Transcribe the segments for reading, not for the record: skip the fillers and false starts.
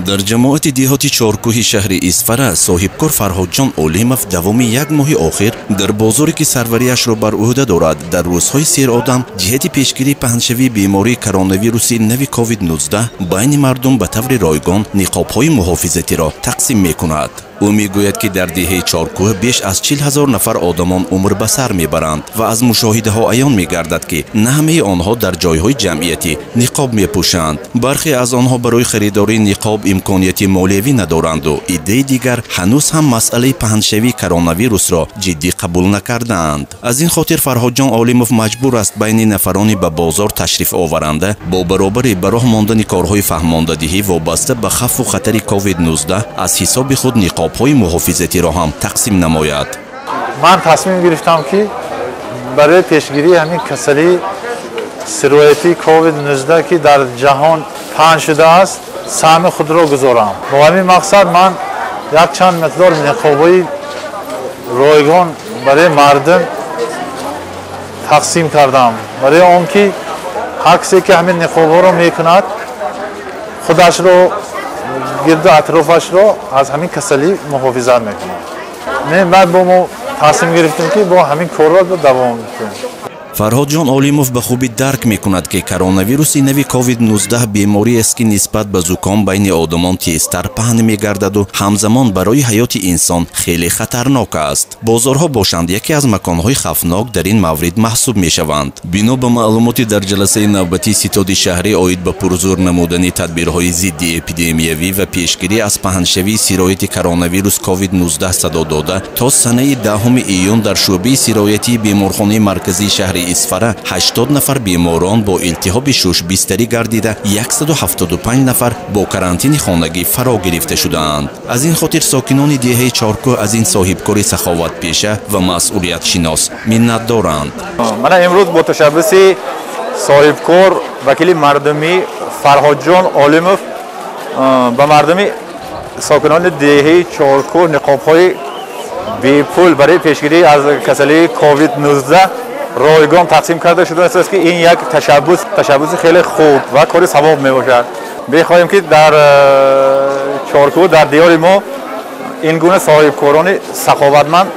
Дар ҷамоати деҳоти Чоркӯҳи шаҳри Исфара соҳибкор Фарҳодҷон Олимов давоми як моҳи охир дар бозоре, ки сарвариашро бар ӯҳда дорад, дар рӯзҳои серодам ҷиҳати пешгирии паҳншавии бемории коронавируси нави COVID-19 байни мардум ба таври ройгон ниқобҳои муҳофизатиро тақсим мекунад. Ӯ мегӯяд, ки дар деҳаи Чоркӯҳ беш аз 40 000 нафар одамон умр ба сар мебаранд ва аз мушоҳидаҳо аён мегардад, ки на ҳамаи онҳо дар ҷойҳои ҷамъиятӣ ниқоб мепӯшанд. Бархе аз онҳо барои харидории ниқоб имконияти молиявӣ надоранду иддаи дигар ҳанӯз ҳам масъалаи паҳншавии коронавирусро ҷиддӣ қабул накардаанд. Аз ин хотир Фарҳодҷон Олимов маҷбур аст байни нафарони ба бозор ташриф оваранда бо баробари ба роҳ мондани корҳои фаҳмондадиҳӣ вобаста ба хавфу хатари COVID-19 аз ҳисоби худ ниқобҳои муҳофизатиро ҳам тақсим намояд. Ман тасмим гирифтам, ки барои пешгирии ҳамин касалии сироятии COVID-19, ки дар ҷаҳон паҳн шудааст, саҳми худро гузорам. Бо ҳамин мақсад ман якчанд миқдор ниқобҳои ройгон барои мардум тақсим кардам, барои он ки ҳар касе, ки ҳамин ниқобҳоро мекунад, худашро, гирду атрофашро аз ҳамин касалӣ муҳофизат мекунад. Баъд бо мо тасмим гирифтем, ки бо ҳамин корро давом кунем. Фарҳодҷон Олимов ба хубӣ дарк мекунад, ки коронавируси нави COVID-19 бемориест, ки нисбат ба зуком байни одамон тезтар паҳн мегардаду ҳамзамон барои ҳаёти инсон хеле хатарнок аст. Бозорҳо бошанд, яке аз маконҳои хавфнок дар ин маврид маҳсуб мешаванд. Бино ба маълумоти дар ҷаласаи навбатии ситоди шаҳрӣ оид ба пурзур намудани тадбирҳои зидди эпидемиявӣ ва пешгирӣ аз паҳншавии сирояти коронавирус COVID-19 садо дода, то санаи 10 июн дар шӯъбаи сироятии беморхонаи марказии шаҳри Исфара 80 нафар беморон бо илтиҳоби шуш бистарӣ гардида, 175 нафар бо карантини хонагӣ фаро гирифта шудаанд. Аз ин хотир сокинони деҳаи Чоркӯҳ аз ин соҳибкори саховатпеша ва масъулиятшинос миннатдоранд. Мана имрӯз бо ташаббуси соҳибкор, вакили мардумӣ Фарҳодҷон Олимов ба мардуми сокинони деҳаи Чоркӯҳ ниқобҳои бепул барои пешгирӣ аз касалии COVID-19 ройгон тақсим карда шудааст, ки ин як ташаббуси хеле хуб ва кори савоб мебошад. Мехоҳем, ки дар Чоркӯҳ, дар диёри мо ин гуна соҳибкорони саховатманд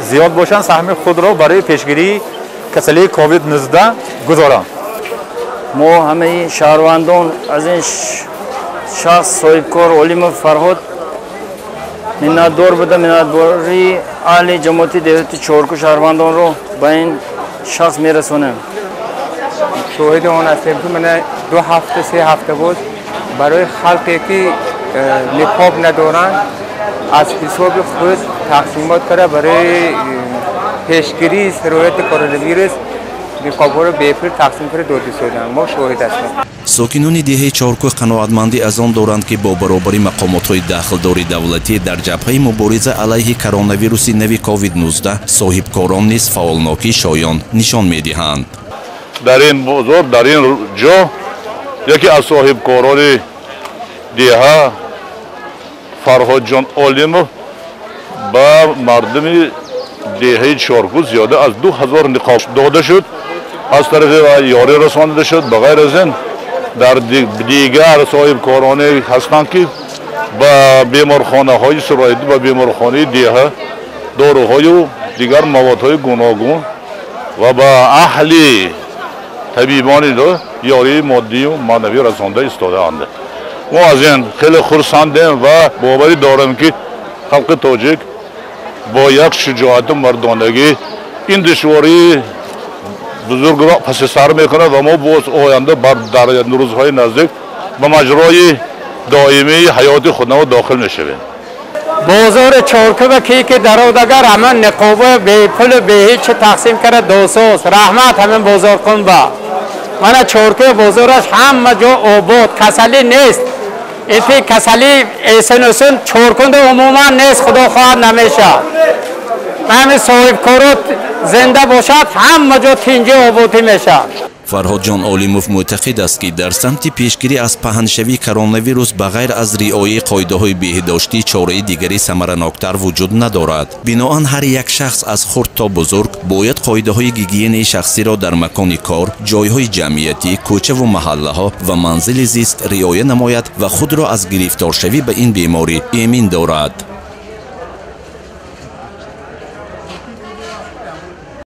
зиёд бошанд, саҳми худро барои пешгирии касалии COVID-19 гузоранд. Мо ҳамаи шаҳрвандон аз ин шахс, соҳибкор Олимов Фарҳод, миннатдор буда, миннатдории аҳли ҷамоати деҳоти Чоркӯ, шаҳрвандонро ба ин шахс мерасонем. Шоҳиди он ҳастем, ки мана 2 ҳафта, 3 ҳафта боз барои халқе, ки ниқоб надоранд, аз ҳисоби худ тақсимот карда, барои пешгирии сирояти коронавирус ниқобҳоро бепул тақсим карда дода истоданд. Мо шоҳид ҳастем. Сокинони деҳаи Чоркӯҳ қаноатмандӣ аз он доранд, ки бо баробари мақомотҳои дахлдори давлатӣ дар ҷабҳаи мубориза алайҳи коронавируси нави COVID-19 соҳибкорон низ фаъолнокии шоён нишон медиҳанд. Дар ин бозор, дар ин ҷо яке аз соҳибкорони деҳа Фарҳодҷон Олимов ба мардуми деҳаи Чоркӯҳ зиёда аз 2000 ниқоб дода шуд, аз тарафи ёрӣ расонида шуд. Ба ғайр аз ин дар дигар соҳибкороне ҳастанд, ки ба беморхонаҳои сироятӣ, ба беморхонаи деҳа доруҳою дигар маводҳои гуногун ва ба аҳли табибони ёрии моддию маънавӣ расонда истодаанд. Мо аз ин хеле хурсандем ва боварӣ дорем, ки халқи тоҷик бо як шуҷоату мардонагӣ ин душвории бузургро паси сар мекунад ва мо боз оянда дар рӯзҳои наздик ба маҷрои доимии ҳаёти худнамо дохил мешавем. Бозори Чоркӯба ки дародагар ҳамин ниқоба бепулу беҳичи тақсим карда досоз. Раҳмат ҳамин бозоркун ба. Мана Чоркӯ бозораш ҳама ҷо обод, касалӣ нест. Ити касалӣ эсенусун Чоркунда умуман нест, худо хоҳад, намешавад. Ҳамин соҳибкоро зинда бошад, ҳама ҷо тинҷи ободӣ мешавад. Фарҳодҷон Олимов мӯътақид аст, ки дар самти пешгирӣ аз паҳншавии коронавирус ба ғайр аз риояи қоидаҳои беҳдоштӣ чораи дигари самараноктар вуҷуд надорад. Биноан ҳар як шахс аз хурд то бузург бояд қоидаҳои гигиенаи шахсиро дар макони кор, ҷойҳои ҷамъиятӣ, кӯчаву маҳаллаҳо ва манзили зист риоя намояд ва худро аз гирифторшавӣ ба ин беморӣ эмин дорад.